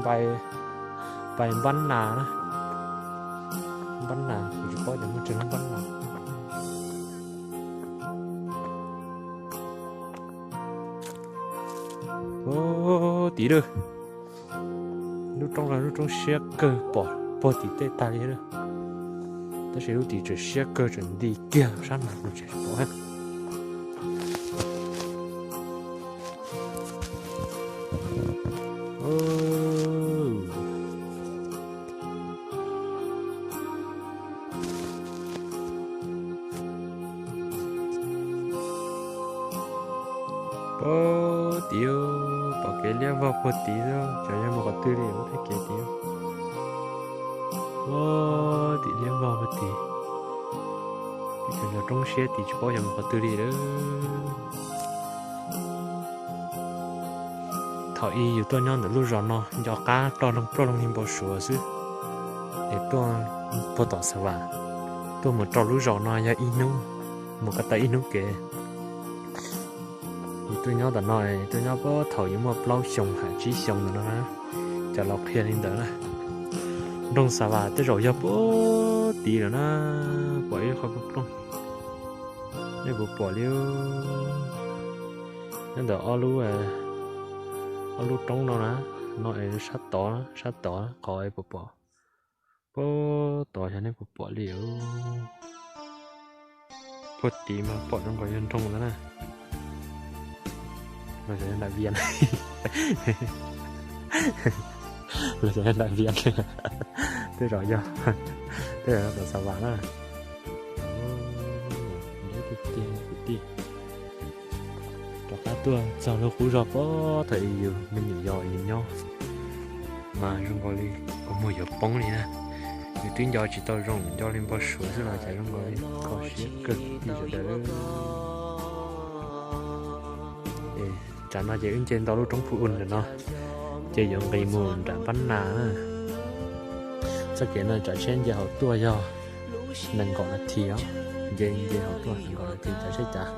Pais, pais npab nas na. Npab nas, kuv tsis paub tias muaj tsev lub npab nas. Ub, tid lawm. Lub roob no lub roob siab kawg, pom puag tim tej tag li lawm. Tab sis lub tid tseem siab kawg, tseem nti kiag sab no kuv tsis pom. Puag tid, pom kev liab vog puag tid xwb, xyov yog mus qhov twg li, ua thaij kev tid. Puag tim liab vog puag tid, tim cov roob siab tid tsis paub yog mus qhov twg li lawm. Thaum ub yus tuaj nyob ntawm lub zos no nco qab ploj loog ploj loog li npau suav xwb, es tuaj puag tom Xa Vas, tuaj mus rau lub zos no yog ib hnub, mus ko taw ib hnub kev. Yus tuaj nyob tom no, tuaj nyob puag thaum yus muaj plaub xyoos ha tsib xyoos ntawm no na, cov laus qhia li ntawd na. Nroog Xa Vas tej zaum yog puag tid lawm na, pom ib qho plooj, nej puas pom li? Nyob ntawm ob lub, ob lub roob no na, no es sab tod, sab tod qhov es puas pom? Puag tod xyov nej puas pom li. Puag tid mas pom zoo nkaus yog nroog ntag na. Los xyov yog nram Vias, los xyov yog nram Vias, tej zaum yog, tej zaum yog tom Xa Vas na. Kwv tij, rov qab tuaj txog lub qub zog puag thaum yus me nyuam yaus yus nyob mas zoo nkaus li kua muag yuav poob li na. Yus twb nco tsis tau zoo, nco li npau suav xwb los cas zoo nkaus li kho siab kawg kwv tij sawv daws. Tsam no ces wb nce ntau lub roob Phu Un ntawm no, ces yuav nqis mus nram Npab Nas na. Txoj kev no tsav tsheb nce hauv tuaj yog nees nkaum nas this os, nce nce hauv tuaj nees nkaum nas this tsav tsheb cav.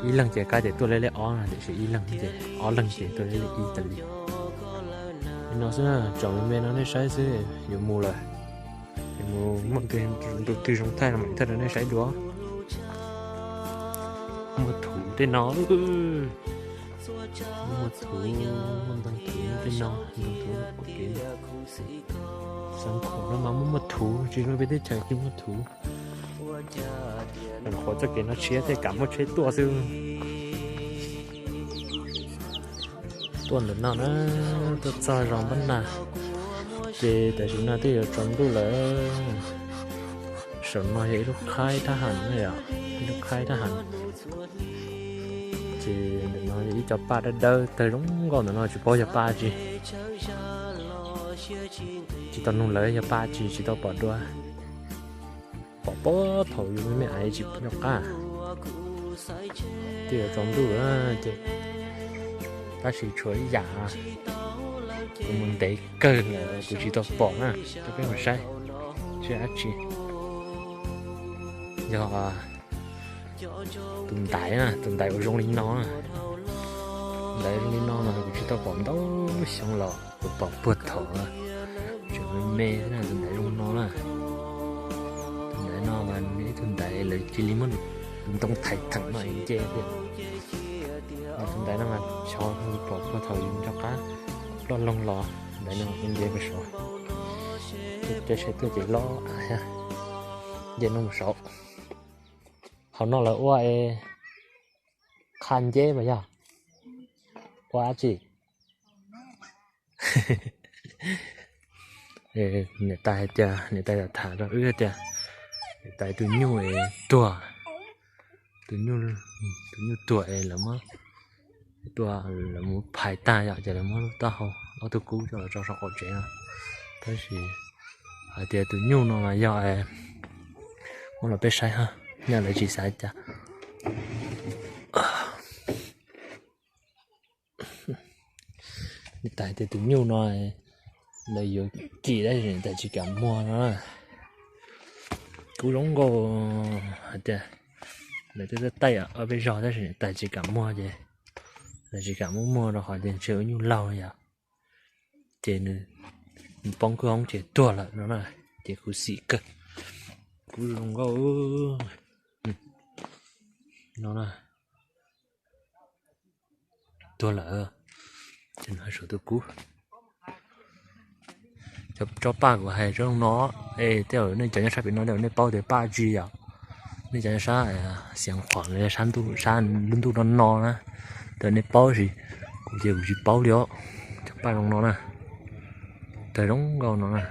Ib leeg ces kab ces tuaj leb leb ob no, tiam sis ib leeg ces, ob leeg ces tuaj leb leb ib tas li. Li no xwb na, tsaus me me no nej saib xwb, yuav mus lawm. Yuav mus muaj ntu twg zoo thaij no mam thaj rau nej saib dua. Muaj thuv tej no, muaj thuv, muaj ntoo thuv tej no, ntoo thuv kuv kev. Xeev Khuam no mas muaj muaj thuv, tsis zoo peb teb chaws tsis muaj thuv. Xeev Khuam txoj kev no tshiab thiaj kam muaj tsheb tuaj xwb. Tuaj ntawm no na, tuaj txog zos Npab Nas, ces tam sim no twb yuav tsaus ntuj lawm. Saum no yog ib lub khaib thab ham na yom, ib lub khaib thab ham. Ces ntawm no yog ib co paj dawb dawb tawg zoo nkauj ntawm no tsis paub yog paj tsi. Tsis tau nug lawv yog paj tsi, tsis tau pom dua. Pom puag thaum yus me me aiv tsis nco qab. Twb yuav tsaus ntuj ces, tab sis tshuav ib yam, kuv mus ntev kawg lawm kuv tsis tau pom na, rau peb mus saib seb dab tsi. Yog tus ntaiv na, tus ntaiv uas zoo li no na. Ntaiv zoo li no mas kuv tsis tau pom ntau xyoo los kuv pom puag thaum tseem me me na, tus ntaiv zoo no na. Tus ntaiv no mas ib tug ntaiv lawv cia li muab tus ntoo thaiv theem no nce tiag. Tus ntaiv no mas xyov pom puag thaum yus nco qab ploj loog los ntaiv no nce mus saud. Tej saib tuaj ces lob thiab, nce no mus saud. Hauv no lawv ua qha nceb mas yog ua dab tsi? Niam tais hais tias, niam tais tham rau wb tias niam tais tus nyuj es tuag, tus nyuj, tus nyuj tuag es lawv muab, tuaj lawv mus phais tag yom, ces lawv muab lub taub hau ob tug kub coj los tso saum qaum tsev no. Tab sis hais tias tus nyuj no mas yog, muab los peb saib ha, nyob lawv tsis xav cas. Niam tais tias tus nyuj no lawv yuav kim tab sis niam tais tsis kam muag no. Kub zoo nkauj hais tias lawv twb taij ob peb zog tab sis niam tais tsis kam muag ces lawv tsis kam muab muag rau qhov tias ntshe ua nyuj laug yom. Ces nws poob kwj hoob ces tuag lawm no na. Ces khuv xim kawg, kub zoo nkauj no na. Tuag lawm, ces nws saum tus kub. Tsob paj kuv hais zoo no, es tej zaum nej cov nyob sab pem no tej zaum nej paub tias paj tsi yom. Nej cov nyob sab Xeev Khuam los sab ntuj, sab lub ntuj no no na, tej zaum nej paub, tab sis kuv ces kuv tsis paub li os. Cov paj zoo no na, tawg zoo nkauj no na.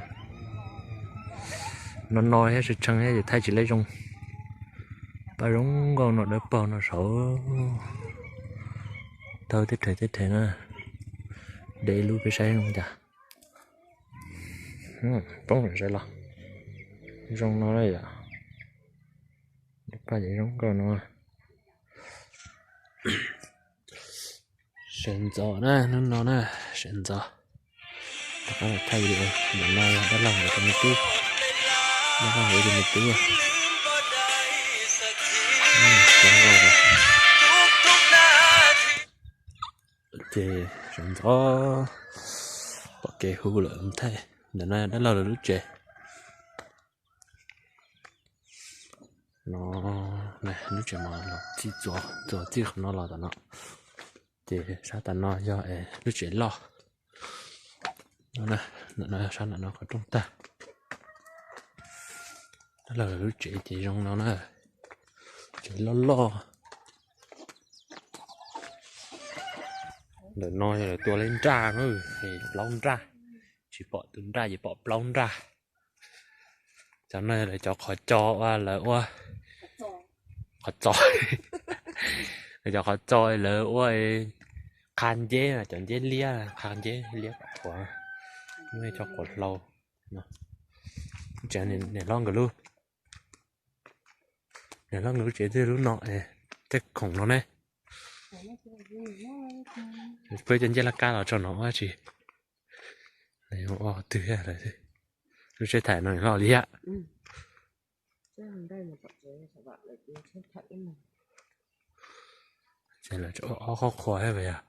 No no thiab tshee tshee thiab ces thaij tsis lej zoo. Paj zoo nkauj no, dawb paug no saud, tawg teb rhe teb rhe na. De ib lub peb saib zoo cas. Poob saib los zoo no na yom. Paj zoo nkauj no. Sawv ntxov na, hnub no na, sawv ntxov. Rov qab los thaij video, ntawm no yog dab laug nkawd tus me tub, dab laug nkawd tus me tub. Ces sawv ntxov, pom kev hu lawm thaij. Ntawm no yog dab laug lawv lub tsev. No, lub tsev mas los txij txuas, txuas txij qhov no los tom no. Ces sab tas no yog lub tsev loj. Ntawm no, sab ntawm no qhov rooj tag. Dab laug lub tsev ces zoo no na, tsev loj loj. Ntawm no yog lawv tua li nraj na, plaub nraj, tsis pom tus nraj ces pom plaub nraj. Cov no yog lawv cov qhov tso uas lawv ua, qhov txo, lawv cov qhov txo lawv ua qha nceb, cov nceb liab, qha nceb liab kom qhuav, muab cov qhuav hlau. Niam hlob nkawd lub, niam hlob nkawd lub tsev twb lub no, tej khoom no ne. Peb cov nceb laj kab los tso no ua tsi, ua twg lawm, lub tsev thaiv no loj li thiab. Ces lawv ob qhov qhua thiab yog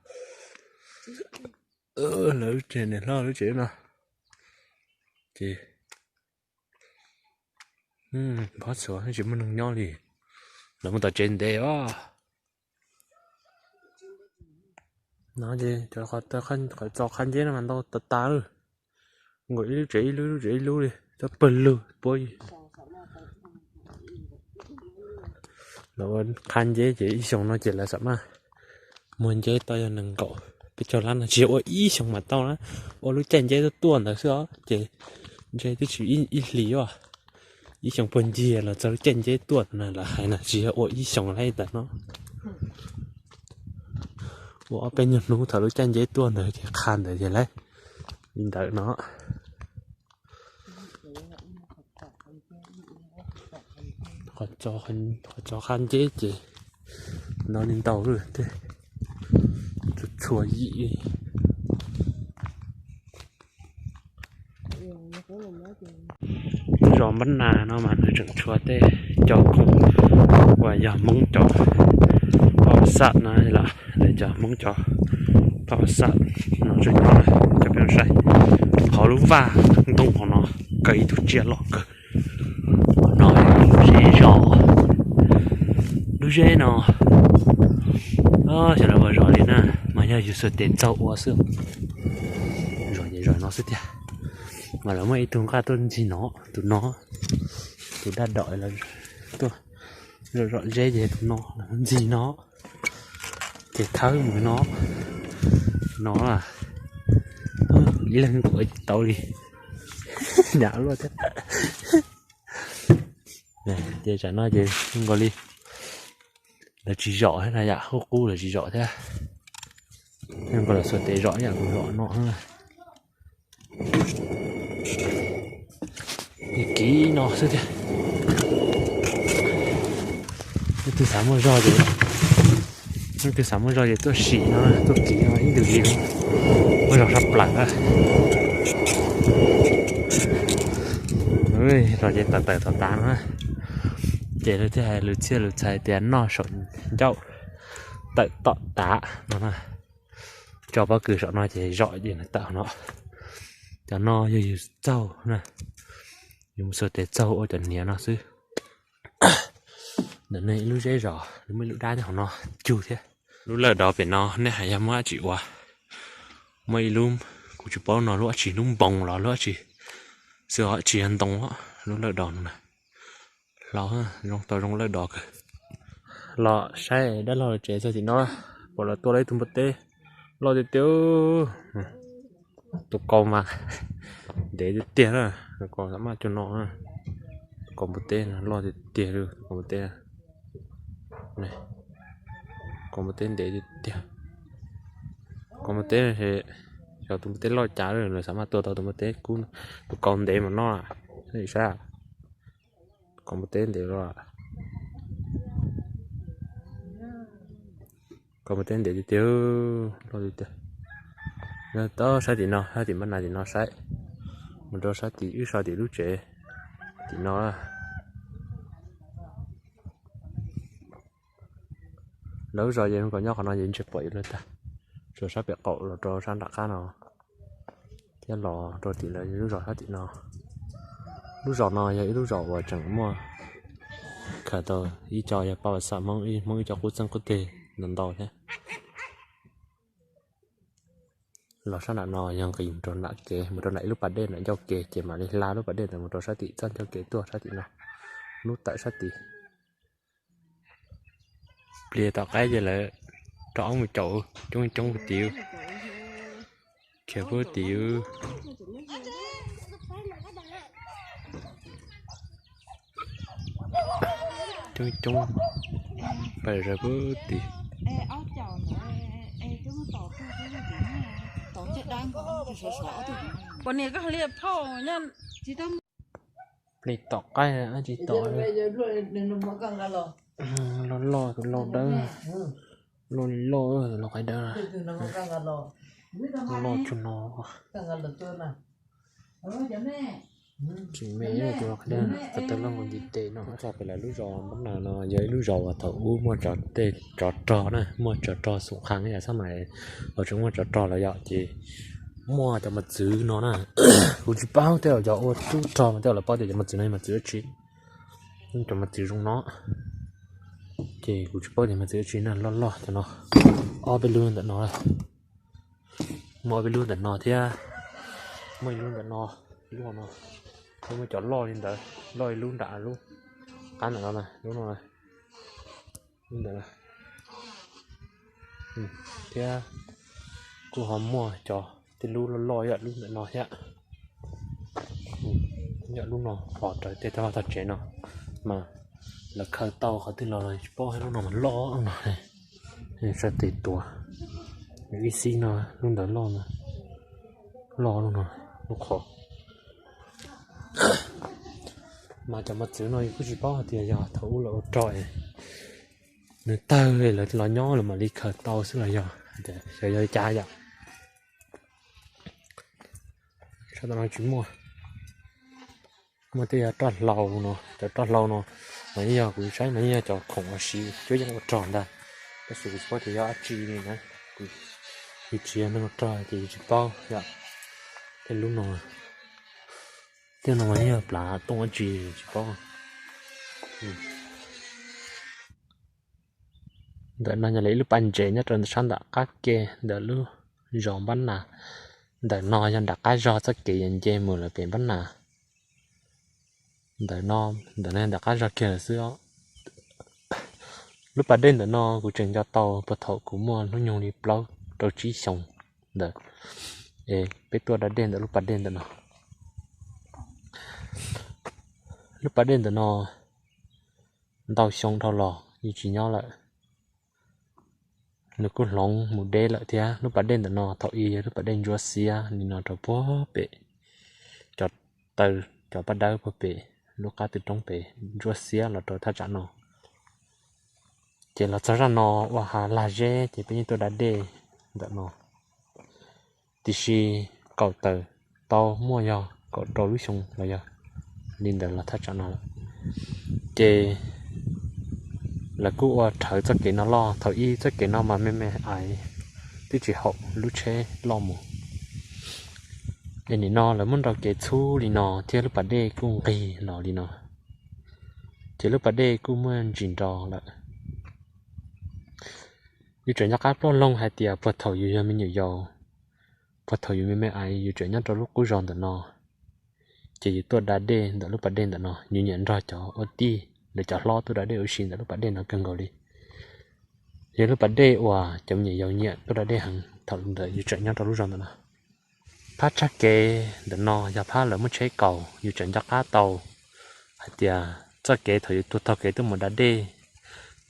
lawv lub tsev, niam hlob lub tsev no. Ces pob txhuav tsis muaj neeg nyob li, lawv mus tom tsev ntev os. No ces cov qhov txo qha nceb no mas ntau tas tas lawm, nkaus ib lub tsev ib lub, ib lub tsev ib lub li, txog pawg lug puab. Lawv ua qha nceb ces ib xyoos no ces lawv xam maj muag nceb tau yog nees nkaum peb caug lab no, tsis yog ua ib xyoos mam tau na, ua lub caij nceb tuaj tuaj ntawd xwb os. Ces ntshe twb tsis ib hlis os, ib xyoos puag ncig los txog lub caij nceb tuaj na, lawv hais na, tsis yog ua ib xyoos laib ntawm no. Ua ob peb nyuag hnub thaum lub caij nceb tuaj ntawd ces qha ntawd ces laib li ntawd no. Qhov tso qha nceb ces no li ntau lawm, txhua yim. Lub zos Npab Nas no mas nws tseem tshuav tej cov khoom uas yog Hmoob cov phauj xam no los, lawv cov Hmoob cov phauj xam no tseem nyob, cov peb saib qhov lub vaj ntoo hauv no kaw ib tug tsiaj loj kawg. No lub zeb zos, lub zeb no xyov lawv ua zos li na, mas yog yus xuas tes txaug ua xwb. Zos ces zos no xwb tiag, mas lawv muaj ib tug nqaj tuaj ntxig no, tus no, tus daj dom tuaj zom zom zeb ces tus no ntxig no, ces thawb mus no, no ib leeg nkaum tau li, hnyav luaj thiab. Ces tsam no ces zoo nkaus li lawv tsis zom thiab na yom, qub qub lawv tsis zom thiab. Zoo nkaus lawv xuas tes zom ib yam kuv zom no. Kiv no xwb tiag. Leej twg xav muaj zog ces, leej twg xav muaj zog ces tuaj sim no, tuaj kiv no ib ntus li muaj zog sab plaws. Zog ces tawm tawm tom tav no, ces lawv thiaj hais lus txhiaj lus txhais tias noj saum ncauj tawm tom tav no. Tso pob kws saum no ces zom ces nws tawm no. Cov no yog yus txaug na, yus mus xuas tes txaug ua cov hniav no xwb. Ntawm no ib lub zeb zos, muaj ib lub dab nyob hauv no cug thiab. Lub lawj dov pem no nej hais yog muaj dab tsi ua. Muaj ib lub, kuv tsis paub no lub dab tsi, lub npoos los lub dab tsi, xwb os, tsis yog ntoo, lub lawj dov no na. Hlau, zoo tau zoo lawj dov kawg. Los saib dab laug lawv tsev txog tim no, pom lawv tua lawv ib tug npua teb loj tiag tiag. Tus kaus mas ntev tiag tiag na, tus kaus xav maj cuag no. Tus kaus npua teb loj tiag tiag li, tus kaus npua teb. Kaus npua teb ntev tiag tiag. Kaus npua teb, xyov tus npua teb loj cas lawm xav maj tua tau tus npua teb kub, tus kaus ntev mas no. Saib, kaus npua teb ntev loj. Kaus npua teb ntev tiag tiag, loj tiag tiag. Yog tau saib tim no, saib tim npab nas tim no saib, mus rau sab tim wb so tim lub tsev tim no. Lawv lub zos ces zoo nkaus nyob qhov no ces ntshe pom yuav luag tag, tsuas sab pem qaum los rau sab nram qab no thiab los rau tim lawv lub zos sab tim no. Lub zos no yog ib lub zos uas tseem muaj khaws tau ib co yog paj vas xam Hmoob, Hmoob ib co qub txeeg qub teg ntau ntau thiab. Los sab nram no yog nqis mus rau nram kev, mus rau nram ib lub pas dej nram ncauj kev ces mam li hla lub pas dej ntawd mus rau sab tim txoj ncauj kev tuaj sab tim no, hnub tawm sab tid. Plis tom qaib ces lawv rov qab mus caum coob coob puag tid, khiav puag tid. Coob coob, pais zas puag tid. Plis tom qaib dab tsi tom, loj loj tus lauj dawb, loj li loj tus lauj qaib dawb, loj tsuag no. Tsis me tus lauj qaib dawb, qhov tawg loj nkaus ntiv tes no. Txog pem lawv lub zos Npab Nas no yog ib lub zos uas thaum ub muaj tej tsov rog na, muaj tsov rog xum qhas ib yam xab mais los tseem muaj tsov rog los yom, ces muaj cov mos txwv no na. Kuv tsis paub tej zaum cov ua tub rog mas tej zaum lawv paub tias cov mos txwv no yog mos txwv dab tsi. Cov mos txwv zoo no, ces kuv tsis paub tias mos txwv dab tsi na, loj loj cov no. Ob peb lub ntawm no, muaj ob peb lub ntawm no thiab, muaj ib lub ntawm no, ib lub no, thiab muaj cov loj li ntawd, loj ib lub nram lub qab ntawm no, lub no, lub ntawm no. Thiab kuj ho muaj cov tej lub loj loj ib yam lub ntawm no thiab. Ib yam lub no hos raws tej tog tog tsev no mas lawv khaws tau qhov twg los los tsis paub, lub no mas loj no. Sab tes tuav, nws ib xib no, lub ntawd loj no, loj lub no, lub qhov. Mas cov mos txwv no kuj tsis paub hais tias yog thaum ub lawv ua rog es nws tawg lawv los nyob lawv mam li khaws tau xwb los yog, xyov yog li cas yom. Sab tom no tsis muaj. Muaj tej yog roj hlau no, cov roj hlau no mas yeej yog kuv saib mas yeej yog cov khoom uas siv cuab yeej ua rog ntag, tab sis kuv tsis paub tias yog dab tsi li na. Kuv yus tsis yog neeg ua rog ces yus tsis paub yom. Tej lub no, tej no mas yeej yog plav tooj dab tsi tsis paub. Ntawm no yog lawv ib lub pas ntses nyob rau sab nram qab ke ntawm lub zos Npab Nas. Ntawm no yog nram qab zog txoj kev yuav nce mus lawm pem Npab Nas. Ntawm no, ntawm no yog nram qab zog kiag lawm xwb os. Lub pas dej ntawm no kuv tseem nco tau puag thaum kuv muaj hnub nyoog li plaub rau tsib xyoos ntawd, es peb tuaj da dej ntawm lub pas dej ntawm no. Lub pas dej ntawm no ntau xyoo dhau los yeej tsis nyob lawm. Nws kuj hloov mus deb lawm thiab. Lub pas dej ntawm no thaum ub yog lub pas dej ntsuab xiab li no rau puag pem, cov taw, cov paj dawb puag pem lub qab tw roob pem ntsuab xiab los rau thaj tsam no. Ces los txog zaj no ua hav lag zeb ces peb yeej tuaj da dej ntawm no. Tiam sis kaum tawm tau muaj yog kaum rau lub xyoo los yog li ntawd los thaj tsam no lawm. Ces lawv kuj ua rhawv txoj kev no loj, thaum ub txoj kev no mas me me aiv, twb tsis haum lub tsheb loj mus. Es nim no lawv muab nrau kev txhub li no thiab lub pas dej kuj nqig los li no, ces lub pas dej kuj muaj ntsis nro lawm. Yus tseem nco qab ploj loog hais tias puag thaum yus yog me nyuam yaus, puag thaum yus me me ais yus tseem nyob rau lub qub zos ntawm no, ces yus tuaj da dej ntawm lub pas dej ntawm no, yus nyiam nrog cov ua tij lawv cov hlob tuaj da dej ua si ntawm lub pas dej no kawg nkaus li. Yog lub pas dej uas cov me nyuam yaus nyiam tuaj da dej heev thaum ntawd yus tseem nyob rau lub zos ntawm no. Phab tshaj kev ntawm no yog phab lawv muab tsheb kaus, yus tseem nco qab tau hais tias txoj kev thaum yus tuaj taug kev tuaj mus da dej,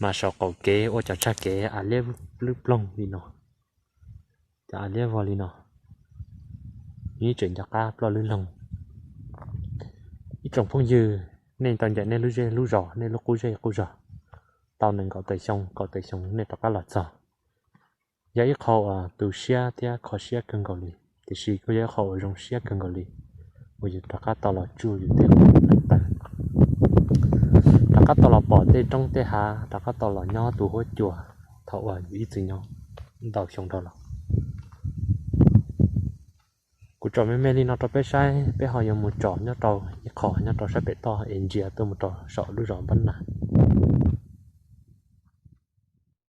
mas saum qaum kev ua cov tshaj kev a liab lwb ploog li no, cov a liab vog li no, yeej tseem nco qab ploj lwb loog. Ib tsoom phooj ywg, nej tau ncaim nej lub zej lub zos, nej lub qub zej qub zos tau nees nkaum tawm xyoo, kaum tawm xyoo nej rov qab los txog, yog ib qho uas tu siab thiab kho siab kawg nkaus li, tiam sis kuj yog ib qho uas zoo siab kawg nkaus li, uas yus rov qab tau los tsuj yus tej qub neev taw, rov qab tau los pom tej roob tej hav, rov qab tau los nyob tu huab cua thaum uas yus ib txwm nyob ntau xyoo dhau los. Kuv tsom me me li no rau peb saib, peb ho yuav mus tsom nyob rau ib qho nyob rau sab pem toj es ntsia tuaj mus rau saum lub zos Npab Nas.